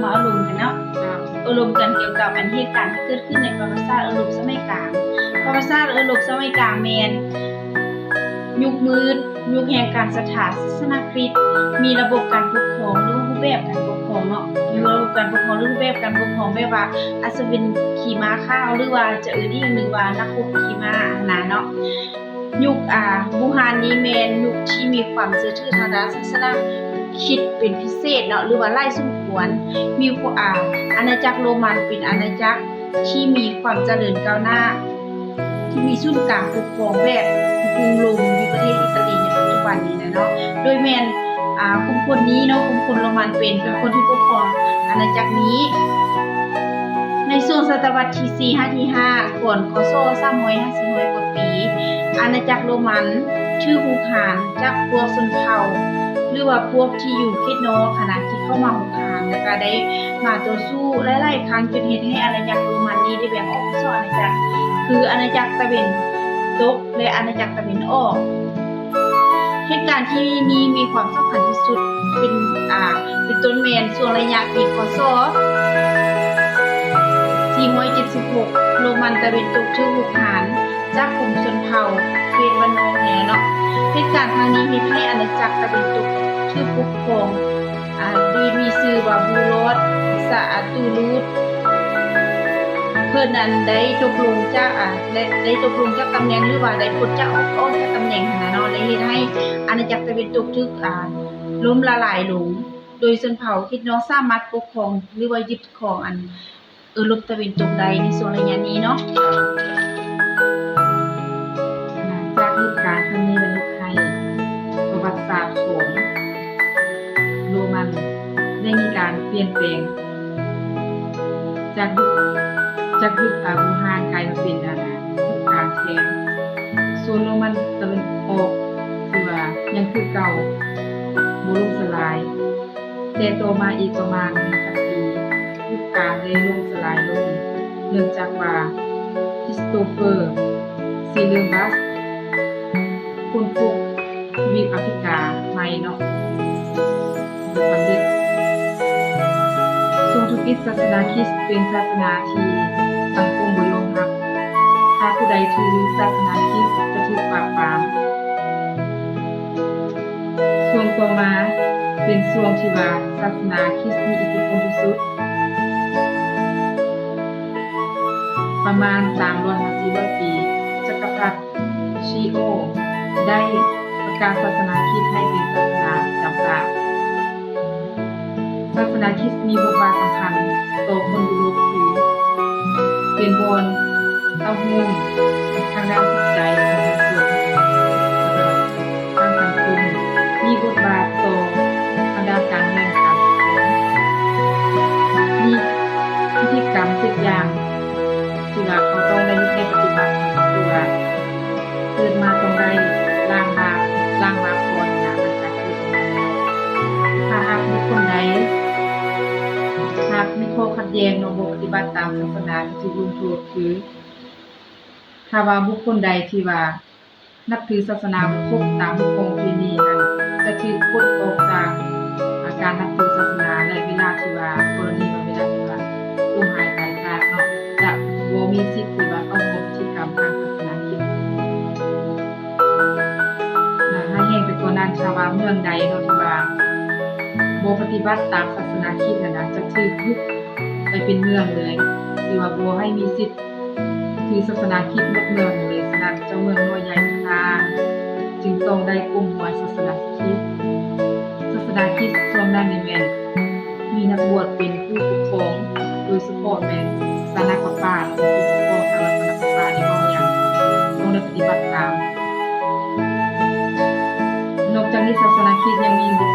ມາໂອ້ລົມກັນເນາະ ໂອ້ລົມກັນກ່ຽວກັບອັນເຫດການທີ່ເກີດຂຶ້ນໃນປະຫວັດສາດເອີຣົບສະໄໝກາງ. ປະຫວັດສາດເອີຣົບສະໄໝກາງແມ່ນຍຸກມືດ, ຍຸກແຫ່ງການສັດທາສາສະໜາຄຣິດ, ມີລະບົບການປົກຄອງ ຫຼື ຮູບແບບການປົກຄອງເນາະ, ມີລະບົບການປົກຄອງ ຫຼື ຮູບແບບການປົກຄອງ ແບບວ່າອາດຈະເປັນຂີ້ມ້າຂາວ ຫຼື ວ່າຈະເອີ້ນອີກຢ່າງໜຶ່ງວ່ານັກຮົບຂີ່ມ້າຫັ້ນນະເນາະ. ຍຸກ ອາ ບູຮານນີ້ແມ່ນຍຸກທີ່ມີຄວາມເຊື່ອຖືທາງດ້ານສາສະໜາຄຣິດເປັນພິເສດເນາະ ຫຼືວ່າຫຼາຍສົມຄວນ. ມີ ອາ ອານາຈັກໂຣມັນເປັນອານາຈັກທີ່ມີຄວາມຈະເລີນກ້າວໜ້າ ທີ່ມີສູນກາງປົກຄອງແບບກຸງໂຣມຢູ່ປະເທດອີຕາລີໃນປັດຈຸບັນນີ້ແຫຼະເນາະ. ໂດຍແມ່ນ ອາ ກຸ່ມຄົນນີ້ເນາະ, ກຸ່ມຄົນໂຣມັນເປັນ ເປັນຄົນທີ່ປົກຄອງອານາຈັກນີ້. ໃນຊ່ວງສະຕະວັດທີສີ່ຫາທີຫ້າ ກ່ອນ ຄ.ສ. ສາມຮ້ອຍຫາສີ່ຮ້ອຍກວ່າປີ, ອານາຈັກໂຣມັນຖືກຮຸກຮານຈາກພວກຊົນເຜົ່າ ຫຼືວ່າພວກທີ່ຢູ່ເຂດນອກຫັ້ນນະ ທີ່ເຂົ້າມາຮຸກຮານ ແລ້ວກະໄດ້ມາຕໍ່ສູ້ຫຼາຍໆຄັ້ງ ຈົນເຮັດໃຫ້ອານາຈັກໂຣມັນນີ້ໄດ້ແບ່ງອອກເປັນສອງອານາຈັກ ຄືອານາຈັກຕາເວັນຕົກ ແລະ ອານາຈັກຕາເວັນອອກ. ເຫດການທີ່ນີ້ມີຄວາມສຳຄັນທີ່ສຸດເປັນ ອາ ເປັນຕົ້ນແມ່ນຊ່ວງໄລຍະປີ ຄ.ສ. ສີ່ຮ້ອຍເຈັດສິບຫົກ ໂຣມັນຕາເວັນຕົກຖືກຮຸກຮານຈາກກຸ່ມຊົນເຜົ່າເຂດບ້ານນອກແດ່ເນາະ. ເຫດການຄັ້ງນີ້ເຮັດໃຫ້ອານາຈັກຕາເວັນຕົກຖືກປົກຄອງ ອາ ໂດຍມີຊື່ວ່າບູລອດ ສາຕູລູດ ເພິ່ນນັ້ນໄດ້ຕົກລົງຈາກ ອາ ໄດ້ ໄດ້ຕົກລົງຈາກຕຳແໜ່ງ ຫຼືວ່າໄດ້ປົດຈາກ ອອກ ອອກຈາກຕຳແໜ່ງຫັ້ນນະເນາະ ໄດ້ເຮັດໃຫ້ອານາຈັກຕາເວັນຕົກຖືກ ອາ ລົ້ມລະລາຍລົງ ໂດຍຊົນເຜົ່າເຂດນອກສາມາດປົກຄອງ ຫຼືວ່າຍຶດຄອງອັນເອີຣົບຕາເວັນຕົກໄດ້ໃນຊ່ວງໄລຍະນີ້ເນາະ. ຈາກເຫດການຄັ້ງນີ້ໄດ້ເຮັດໃຫ້ປະຫວັດສາດຂອງໂຣມັນໄດ້ມີການປ່ຽນແປງ ຈາກຍຸກ ຈາກຍຸກ ອາ ບູຮານກາຍມາເປັນ ອາ ຍຸກກາງແທນ. ສ່ວນໂຣມັນຕາເວັນອອກຖືວ່າຍັງຄືເກົ່າ ບໍ່ລົ້ມສະລາຍ. ແຕ່ຕໍ່ມາອີກປະມານໜຶ່ງພັນປີ, ຍຸກກາງໄດ້ລົ້ມສະລາຍລົງ ເນື່ອງຈາກວ່າ Christopher Columbus ຄົ້ນພົບທະວີບອາຟຣິກາໃໝ່ເນາະ ໂດຍສຳເລັດ. ຊ່ວງທຳອິດສາສະໜາຄຣິດເປັນສາສະໜາທີ່ສັງຄົມບໍ່ຍອມຮັບ. ຖ້າຜູ້ໃດຖືສາສະໜາຄຣິດຈະຖືກປາບປາມ. ຊ່ວງຕໍ່ມາເປັນຊ່ວງທີ່ວ່າສາສະໜາຄຣິດມີອິດທິພົນທີ່ສຸດ. ປະມານສາມຮ້ອຍຫາສີ່ຮ້ອຍປີ, ຈັກກະພັດຊີໂອໄດ້ປະກາດສາສະໜາຄຣິດໃຫ້ເປັນສາສະໜາປະຈຳຊາດ. ສາສະໜາຄຣິດມີບົດບາດສຳຄັນຕໍ່ຄົນຢູໂຣບ ຄືເປັນບ່ອນເຕົ້າໂຮມທາງດ້ານຈິດໃຈຂອງມະນຸດ ແລະ ທາງສັງຄົມ, ມີບົດບາດຕໍ່ທາງດ້ານການເງິນການປກຄອງ, ມີພິທີກຳເຈັດຢ່າງ ທີ່ວ່າເຮົາຕ້ອງໄດ້ເຮັດໃຫ້ປະຕິບັດ ຄືວ່າເກີດມາຕ້ອງໄດ້ລ້າງບາບ, ລ້າງບາບກ່ອນນະ ຫຼັງຈາກເກີດມາແລ້ວ. ຖ້າຫາກບຸກຄົນໃດ, ຫາກມີຂໍ້ຂັດແຍ່ງເນາະ, ບໍ່ປະຕິບັດຕາມສາສະໜາ ຈະຖືກລົງໂທດ ຄື ຖ້າວ່າບຸກຄົນໃດທີ່ວ່າ ນັບຖືສາສະໜາບໍ່ຄົບຕາມປະເພນີນັ້ນ ຈະຖືກປົດອອກຈາກ ອາ ການນັບຖືສາສະໜາ ແລະ ເວລາທີ່ວ່າ ກໍລະນີວ່າເວລາທີ່ວ່າລົ້ມຫາຍຕາຍຈາກເນາະ ຈະບໍ່ມີສິດທີ່ວ່າເຂົ້າຮ່ວມພິທີກຳທາງສາສະໜາຄຣິດ. ແລະ ຮ້າຍແຮງໄປກວ່ານັ້ນ, ຖ້າວ່າເມືອງໃດເນາະ ທີ່ວ່າບໍ່ປະຕິບັດຕາມສາສະໜາຄຣິດນັ້ນນະ ຈະຖືກຍຸບໄປເປັນເມືອງເລີຍ, ຖືວ່າບໍ່ໃຫ້ມີສິດ ຖືສາສະໜາຄຣິດໝົດເມືອງເລີຍ. ສະນັ້ນ ເຈົ້າເມືອງນ້ອຍໃຫຍ່ຕ່າງໆ ຈຶ່ງຕ້ອງໄດ້ກົ້ມຫົວສາສະໜາຄຣິດ. ສາສະໜາຄຣິດຊ່ວງນັ້ນນີ້ແມ່ນມີນັກບວດເປັນຜູ້ປົກຄອງ, ໂດຍສະເພາະແມ່ນຊານະກະປາ ເປັນຜູ້ປົກຄອງ. ຖ້າວ່າຊານະກະປານີ້ເວົ້າຫຍັງ ຕ້ອງໄດ້ປະຕິບັດຕາມ. ນອກຈາກນີ້ ສາສະໜາຄຣິດຍັງມີບົດ